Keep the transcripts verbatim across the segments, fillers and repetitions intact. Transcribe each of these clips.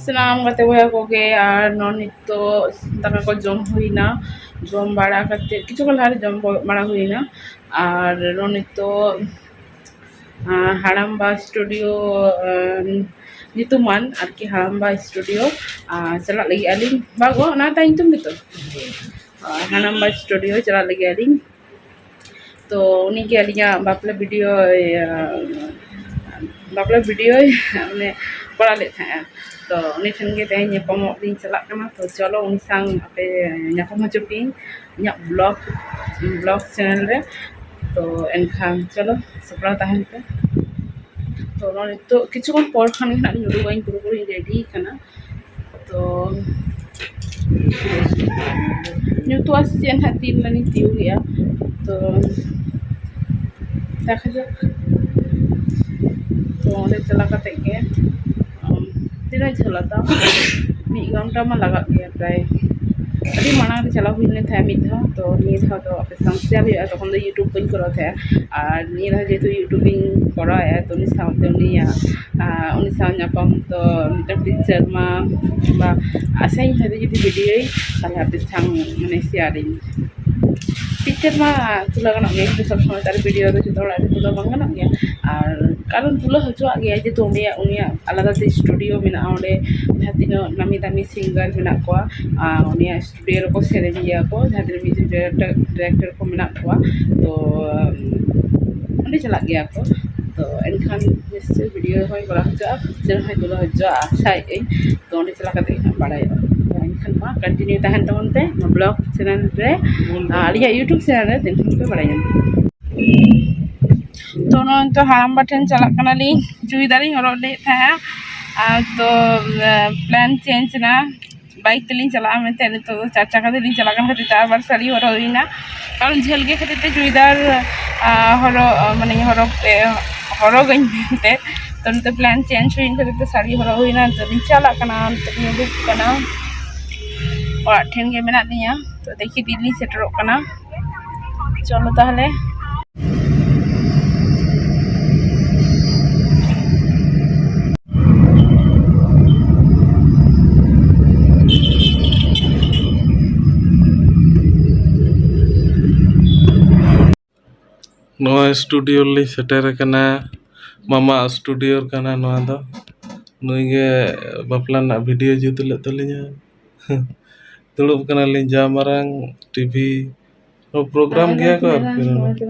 ᱥᱟᱱᱟᱢ ᱜᱟᱛᱮ ᱵᱚᱭᱦᱟ ᱠᱚᱜᱮ, ᱟᱨ ᱱᱚᱜᱼᱚᱭ ᱱᱤᱛᱚᱜ ᱫᱟᱠᱟ ᱠᱚ ᱡᱚᱢ ᱦᱩᱭᱱᱟ᱾ ᱡᱚᱢ ᱵᱟᱲᱟ ᱠᱟᱛᱮ, ᱠᱤᱪᱷᱩ ᱠᱷᱚᱱ ᱞᱟᱦᱟ ᱨᱮ ᱡᱚᱢ ᱵᱟᱲᱟ ᱦᱩᱭᱱᱟ᱾ ᱟᱨ ᱱᱚᱜᱼᱚᱭ ᱱᱤᱛᱚᱜ, ᱟᱸ, ᱦᱟᱲᱟᱢᱵᱟ ᱥᱴᱩᱰᱤᱭᱳ, ᱟᱸ, ᱧᱩᱛᱩᱢᱟᱱ ᱟᱨᱠᱤ, ᱦᱟᱲᱟᱢᱵᱟ ᱥᱴᱩᱰᱤᱭᱳ, ᱟᱸ, ᱪᱟᱞᱟᱜ ᱞᱟᱹᱜᱤᱫ ᱟᱹᱞᱤᱧ᱾ ᱵᱟᱜᱚ, ᱚᱱᱟ ᱛᱟᱭ ᱧᱩᱛᱩᱢ ᱜᱮᱛᱚ? ᱦᱳᱭ, ᱦᱟᱲᱟᱢᱵᱟ ᱥᱴᱩᱰᱤᱭᱳ ᱪᱟᱞᱟᱜ ᱞᱟᱹᱜᱤᱫ ᱟᱹᱞᱤᱧ᱾ ᱛᱚ ᱩᱱᱤᱜᱮ ᱟᱹᱞᱤᱧᱟᱜ ᱵᱟᱯᱞᱟ ᱵᱷᱤᱰᱤᱭᱳ, ᱤᱭᱟᱹ, ᱵᱟᱯᱞᱟ ᱵᱷᱤᱰᱤᱭᱳᱭ ᱢᱟᱱᱮ ᱠᱚᱨᱟᱣ ᱞᱮᱫ ᱛᱟᱦᱮᱸᱜᱼᱟ᱾ ᱛᱚ ᱩᱱᱤ ᱴᱷᱮᱱ ᱜᱮ ᱛᱮᱦᱮᱧ ᱧᱟᱯᱟᱢᱚᱜ ᱞᱤᱧ ᱪᱟᱞᱟᱜ ᱠᱟᱱᱟ᱾ ᱛᱚ ᱪᱚᱞᱚ, ᱩᱱᱤ ᱥᱟᱶ ᱟᱯᱮ ᱧᱟᱯᱟᱢ ᱦᱚᱪᱚ ᱯᱮᱭᱟᱹᱧ ᱤᱧᱟᱹᱜ ᱵᱞᱚᱜ, ᱵᱞᱚᱜ ᱪᱮᱱᱮᱞ ᱨᱮ᱾ ᱛᱚ ᱮᱱᱠᱷᱟᱱ ᱪᱚᱞᱚ, ᱥᱟᱯᱲᱟᱣ ᱛᱟᱦᱮᱱ ᱯᱮ᱾ ᱛᱚ ᱱᱚᱜᱼᱚᱭ ᱱᱤᱛᱚᱜ ᱠᱤᱪᱷᱩ ᱠᱷᱚᱱ ᱯᱚᱨ ᱠᱷᱟᱱ ᱜᱮ ᱦᱟᱸᱜ ᱞᱤᱧ ᱩᱰᱩᱠᱚᱜᱼᱟ, ᱤᱧ ᱯᱩᱨᱟᱹᱯᱩᱨᱤᱧ ᱨᱮᱰᱤ ᱠᱟᱱᱟ᱾ ᱛᱚ ᱧᱩᱛᱩᱜᱼᱟ ᱥᱮ ᱪᱮᱫ ᱦᱟᱸᱜ, ᱛᱤᱱ ᱨᱮᱞᱤᱧ ᱛᱤᱭᱳᱜᱮᱜᱼᱟ᱾ ᱛᱚ ᱫᱮᱠᱷᱟ ᱡᱟᱠ᱾ ᱛᱚ ᱚᱸᱰᱮ ᱪᱟᱞᱟᱣ ᱠᱟᱛᱮ ᱜᱮ, ᱩᱢ, ᱛᱤᱱᱟᱹᱜ ᱡᱷᱟᱹᱞᱟ ᱛᱟᱣ? ᱢᱤᱫ ᱜᱷᱚᱱᱴᱟ ᱢᱟ ᱞᱟᱜᱟᱜ ᱜᱮᱭᱟ ᱯᱨᱟᱭ᱾ ᱟᱹᱰᱤ ᱢᱟᱲᱟᱝ ᱨᱮ ᱪᱟᱞᱟᱣ ᱦᱩᱭ ᱞᱮᱱ ᱛᱟᱦᱮᱸᱫ ᱢᱤᱫ ᱫᱷᱟᱣ, ᱛᱚ ᱱᱤᱭᱟᱹ ᱫᱷᱟᱣ ᱫᱚ ᱟᱯᱮ ᱥᱟᱶ ᱥᱮᱭᱟᱨ ᱦᱩᱭᱩᱜᱼᱟ᱾ ᱛᱚᱠᱷᱚᱱ ᱫᱚ YouTube ᱵᱟᱹᱧ ᱠᱚᱨᱟᱣ ᱛᱟᱦᱮᱸᱫ, ᱟᱨ ᱱᱤᱭᱟᱹ ᱫᱷᱟᱣ ᱡᱮᱦᱮᱛᱩ YouTube ᱤᱧ ᱠᱚᱨᱟᱣᱮᱫᱼᱟ, ᱛᱚ ᱩᱱᱤ ᱥᱟᱶᱛᱮ ᱩᱱᱤᱭᱟᱜ, ᱟᱨ ᱩᱱᱤ ᱥᱟᱶ ᱧᱟᱯᱟᱢ ᱫᱚ ᱢᱤᱫᱴᱟᱝ ᱯᱤᱠᱪᱟᱨ ᱢᱟ, ᱵᱟ ᱟᱥᱟᱧ ᱦᱚᱭᱛᱳ ᱡᱩᱫᱤ ᱵᱷᱤᱰᱤᱭᱳᱭ, ᱛᱟᱦᱞᱮ ᱟᱯᱮ ᱥᱟᱶ ᱢᱟᱱᱮ ᱥᱮᱭᱟᱨᱤᱧ᱾ ᱯᱤᱠᱪᱟᱨ ᱢᱟ ᱛᱩᱞᱟᱹᱣ ᱜᱟᱱᱚᱜ ᱜᱮᱭᱟ, ᱠᱤᱱᱛᱩ ᱥᱚᱵ ᱥᱚᱢᱚᱭ ᱛᱟᱦᱞᱮ ᱵᱷᱤᱰᱤᱭᱳ ᱫᱚ ᱡᱚᱛᱚ ᱦᱚᱲᱟᱜ ᱫᱚ ᱛᱩᱞᱟᱹᱣ ᱵᱟᱝ ᱜᱟᱱᱚᱜ ᱜᱮᱭᱟ᱾ ᱟᱨ ᱠᱟᱨᱚᱱ ᱛᱩᱞᱟᱹᱣ ᱦᱚᱪᱚᱣᱟᱜ ᱜᱮᱭᱟ, ᱡᱮᱦᱮᱛᱩ ᱩᱱᱤᱭᱟᱜ, ᱩᱱᱤᱭᱟᱜ ᱟᱞᱟᱫᱟ ᱛᱮ ᱥᱴᱩᱰᱤᱭᱳ ᱢᱮᱱᱟᱜᱼᱟ ᱚᱸᱰᱮ, ᱡᱟᱦᱟᱸ ᱛᱤᱱᱟᱹᱜ ᱱᱟᱢᱤ ᱫᱟᱢᱤ ᱥᱤᱝᱜᱟᱨ ᱢᱮᱱᱟᱜ ᱠᱚᱣᱟ, ᱟᱨ ᱩᱱᱤᱭᱟᱜ ᱥᱴᱩᱰᱤᱭᱳ ᱨᱮᱠᱚ ᱥᱮᱨᱮᱧ ᱜᱮᱭᱟ ᱠᱚ, ᱡᱟᱦᱟᱸ ᱛᱤᱱᱟᱹᱜ ᱢᱤᱭᱩᱡᱤᱠ ᱰᱟᱭᱨᱮᱠᱴᱚᱨ, ᱰᱟᱭᱨᱮᱠᱴᱚᱨ ᱠᱚ ᱢᱮᱱᱟᱜ ᱠᱚᱣᱟ, ᱛᱚ ᱚᱸᱰᱮ ᱪᱟᱞᱟᱜ ᱜᱮᱭᱟ ᱠᱚ᱾ ᱛᱚ ᱮᱱᱠᱷᱟᱱ ᱱᱤᱥᱪᱚᱭ ᱵᱷᱤᱰᱤᱭᱳ ᱦᱚᱸᱭ ᱠᱚᱨᱟᱣ ᱦᱚᱪᱚᱜᱼᱟ, ᱯᱤᱠᱪᱟᱨ ᱦᱚᱸᱭ ᱛᱩᱞᱟᱹᱣ ᱦᱚᱪᱚᱜᱼᱟ, ᱟᱥᱟᱭᱮᱫ ᱟᱹᱧ᱾ ᱛᱚ ᱚᱸᱰᱮ ᱪᱟᱞᱟᱣ ᱠᱟᱛᱮ ᱜᱮ ᱦᱟᱸᱜ ᱵᱟᱲᱟᱭᱚᱜᱼᱟ᱾ ᱛᱚ ᱮᱱᱠᱷᱟᱱ ᱢᱟ ᱠᱚᱱᱴᱤᱱᱤᱭᱩ ᱛᱟᱦᱮᱱ ᱛᱟᱵᱚᱱ ᱯᱮ ᱱᱚᱣᱟ ᱵᱞᱚᱜ ᱪᱮᱱᱮᱞ ᱨᱮ, ᱟᱨ ᱟᱹᱞᱤᱧᱟᱜ YouTube ᱪᱮᱱᱮᱞ ᱨᱮ ᱛᱤᱱ ᱠᱷᱚᱱ ᱯᱮ ᱵᱟᱲᱟᱭ ᱧᱟᱢᱟ᱾ ᱛᱚ ᱱᱚᱜᱼᱚᱭ ᱛᱚ ᱦᱟᱲᱟᱢᱵᱟ ᱴᱷᱮᱱ ᱪᱟᱞᱟᱜ ᱠᱟᱱᱟᱞᱤᱧ, ᱪᱩᱲᱤᱫᱟᱨᱤᱧ ᱦᱚᱨᱚᱜ ᱞᱮᱫ ᱛᱟᱦᱮᱸᱜᱼᱟ᱾ ᱟᱨ ᱛᱚ, ᱮ, ᱯᱞᱮᱱ ᱪᱮᱧᱡᱽ ᱮᱱᱟ, ᱵᱟᱭᱤᱠ ᱛᱮᱞᱤᱧ ᱪᱟᱞᱟᱜᱼᱟ ᱢᱮᱱᱛᱮ᱾ ᱱᱤᱛᱚᱜ ᱫᱚ ᱪᱟᱨ ᱪᱟᱠᱟ ᱛᱮᱞᱤᱧ ᱪᱟᱞᱟᱜ ᱠᱟᱱ ᱠᱷᱟᱹᱛᱤᱨ ᱛᱮ ᱟᱵᱟᱨ ᱥᱟᱹᱲᱤ ᱦᱚᱨᱚᱜ ᱦᱩᱭᱱᱟ, ᱠᱟᱨᱚᱱ ᱡᱷᱟᱹᱞ ᱜᱮ ᱠᱷᱟᱹᱛᱤᱨ ᱛᱮ ᱪᱩᱲᱤᱫᱟᱨ, ᱟ, ᱦᱚᱨᱚᱜ, ᱢᱟᱱᱮ ᱦᱚᱨᱚᱜ ᱛᱮ, ᱦᱚᱨᱚᱜᱟᱹᱧ ᱢᱮᱱᱛᱮ᱾ ᱛᱚ ᱱᱤᱛᱚᱜ ᱯᱞᱮᱱ ᱪᱮᱧᱡᱽ ᱦᱩᱭᱮᱱ ᱠᱷᱟᱹᱛᱤᱨ ᱛᱮ ᱥᱟᱹᱲᱤ ᱦᱚᱨᱚᱜ ᱦᱩᱭᱱᱟ᱾ ᱱᱤᱛᱚᱜ ᱞᱤᱧ ᱪᱟᱞᱟᱜ ᱠᱟᱱᱟ, ᱱᱤᱛᱚᱜ ᱞᱤᱧ ᱩᱰᱩᱠ ᱠᱟᱱᱟ, ᱚᱲᱟᱜ ᱴᱷᱮᱱ ᱜᱮ ᱢᱮᱱᱟᱜ ᱞᱤᱧᱟ᱾ ᱛᱚ ᱫᱮᱠᱷᱤ ᱛᱤᱨᱮᱞᱤᱧ ᱥᱮᱴᱮᱨᱚᱜ ᱠᱟᱱᱟ᱾ ᱪᱚᱞᱚ ᱛᱟᱦᱚᱞᱮ᱾ ᱱᱚᱣᱟ ᱥᱴᱩᱰᱤᱭᱳ ᱨᱮᱞᱤᱧ ᱥᱮᱴᱮᱨ ᱟᱠᱟᱱᱟ᱾ ᱢᱟᱢᱟ ᱥᱴᱩᱰᱤᱭᱳ ᱠᱟᱱᱟ ᱱᱚᱣᱟ ᱫᱚ᱾ ᱱᱩᱭ ᱜᱮ ᱵᱟᱯᱞᱟ ᱨᱮᱱᱟᱜ ᱵᱷᱤᱰᱤᱭᱳ ᱡᱩᱛ ᱞᱮᱫ ᱛᱟᱹᱞᱤᱧᱟ᱾ ᱫᱩᱲᱩᱵ ᱠᱟᱱᱟᱞᱤᱧ ᱡᱟ ᱢᱟᱨᱟᱝ ᱴᱤᱵᱷᱤ᱾ ᱱᱚᱣᱟ ᱯᱨᱳᱜᱨᱟᱢ ᱜᱮᱭᱟ ᱠᱚ ᱟᱨᱠᱤ ᱱᱚᱰᱮ᱾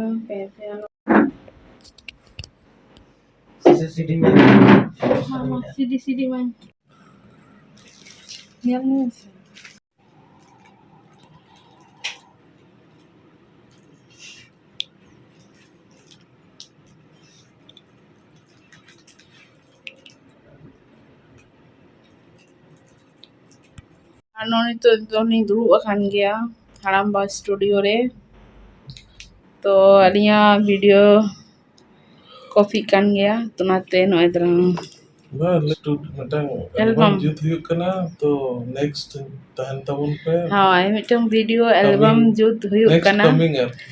ᱥᱤᱰᱤ ᱥᱤᱰᱤ ᱢᱟᱧ ᱧᱮᱞ ᱢᱮ ᱥᱮ᱾ ᱟᱨ ᱱᱚᱜᱼᱚᱭ ᱱᱤᱛᱚᱜ ᱫᱚᱞᱤᱧ ᱫᱩᱲᱩᱵ ᱟᱠᱟᱱ ᱜᱮᱭᱟ ᱦᱟᱲᱟᱢᱵᱟ ᱥᱴᱩᱰᱤᱭᱳ ᱨᱮ᱾ ᱛᱚ ᱟᱹᱞᱤᱧᱟᱜ ᱵᱷᱤᱰᱤᱭᱳ ᱠᱚᱯᱤᱜ ᱠᱟᱱ ᱜᱮᱭᱟ, ᱛᱚ ᱚᱱᱟᱛᱮ ᱱᱚᱜᱼᱚᱭ ᱛᱟᱞᱟᱝ ᱵᱟᱝ, ᱞᱟᱹᱴᱩ ᱢᱤᱫᱴᱟᱝ ᱮᱞᱵᱟᱢ᱾ ᱮᱞᱵᱟᱢ ᱡᱩᱛ ᱦᱩᱭᱩᱜ ᱠᱟᱱᱟ, ᱛᱚ ᱱᱮᱠᱥᱴ ᱛᱟᱦᱮᱱ ᱛᱟᱵᱚᱱ ᱯᱮ᱾ ᱦᱳᱭ, ᱢᱤᱫᱴᱟᱝ ᱵᱷᱤᱰᱤᱭᱳ ᱮᱞᱵᱟᱢ ᱠᱟᱹᱢᱤ, ᱡᱩᱛ ᱦᱩᱭᱩᱜ ᱱᱮᱠᱥᱴ ᱠᱟᱱᱟ᱾ ᱠᱟᱹᱢᱤᱝ ᱟᱨᱠᱤ᱾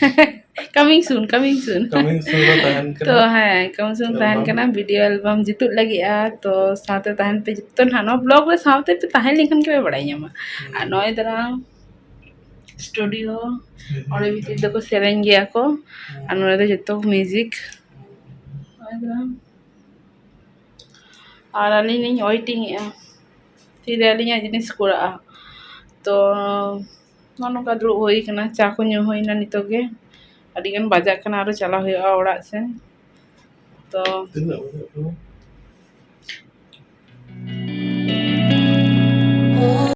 ᱠᱟᱢᱤᱝ ᱥᱩᱱ, ᱠᱟᱢᱤᱝ ᱥᱩᱱ᱾ ᱠᱟᱹᱢᱤ ᱥᱩᱨ ᱨᱮ ᱛᱟᱦᱮᱱ ᱛᱚ ᱠᱟᱱᱟ᱾ ᱦᱮᱸ, ᱠᱟᱢᱤᱝ ᱥᱩᱱ ᱛᱟᱦᱮᱱ ᱮᱞᱵᱟᱢ᱾ ᱠᱟᱱᱟ, ᱵᱷᱤᱰᱤᱭᱳ ᱮᱞᱵᱟᱢ ᱡᱩᱛᱩᱜ ᱞᱟᱹᱜᱤᱫᱼᱟ᱾ ᱛᱚ ᱥᱟᱶᱛᱮ ᱛᱟᱦᱮᱱ ᱯᱮ ᱡᱚᱛᱚ ᱱᱟᱦᱟᱜ, ᱱᱚᱣᱟ ᱵᱞᱚᱜ ᱨᱮ ᱥᱟᱶᱛᱮ ᱯᱮ ᱛᱟᱦᱮᱸ ᱞᱮᱱᱠᱷᱟᱱ ᱜᱮ ᱯᱮ ᱵᱟᱲᱟᱭ ᱧᱟᱢᱟ᱾ ᱦᱩᱸ᱾ ᱟᱨ ᱱᱚᱜᱼᱚᱭ ᱫᱟᱨᱟᱢ ᱥᱴᱩᱰᱤᱭᱳ, ᱦᱩᱸ᱾ ᱚᱸᱰᱮ ᱵᱷᱤᱛᱤᱨ ᱫᱚᱠᱚ ᱥᱮᱨᱮᱧ ᱜᱮᱭᱟ ᱠᱚ᱾ ᱦᱩᱸ᱾ ᱟᱨ ᱱᱚᱰᱮ ᱫᱚ ᱡᱚᱛᱚ ᱢᱤᱭᱩᱡᱤᱠ᱾ ᱱᱚᱜᱼᱚᱭ ᱫᱟᱨᱟᱢ᱾ ᱟᱨ ᱟᱹᱞᱤᱧ ᱞᱤᱧ ᱳᱭᱮᱴᱤᱝ ᱮᱜᱼᱟ, ᱛᱤᱨᱮ ᱟᱹᱞᱤᱧᱟᱜ ᱡᱤᱱᱤᱥ ᱠᱩᱲᱟᱹᱜᱼᱟ᱾ ᱛᱚ ᱱᱚᱜᱼᱚ ᱱᱚᱝᱠᱟ ᱫᱩᱲᱩᱵ ᱦᱩᱭ ᱠᱟᱱᱟ, ᱪᱟ ᱠᱚ ᱧᱩ ᱦᱩᱭᱱᱟ᱾ ᱱᱤᱛᱚᱜ ᱜᱮ ᱟᱹᱰᱤ ᱜᱟᱱ ᱵᱟᱡᱟᱜ ᱠᱟᱱᱟ, ᱟᱨᱚ ᱪᱟᱞᱟᱣ ᱦᱩᱭᱩᱜᱼᱟ ᱚᱲᱟᱜ ᱥᱮᱱ᱾ ᱛᱚ ᱛᱤᱱᱟᱹᱜ ᱵᱟᱡᱟᱜ ᱠᱟᱱᱟ?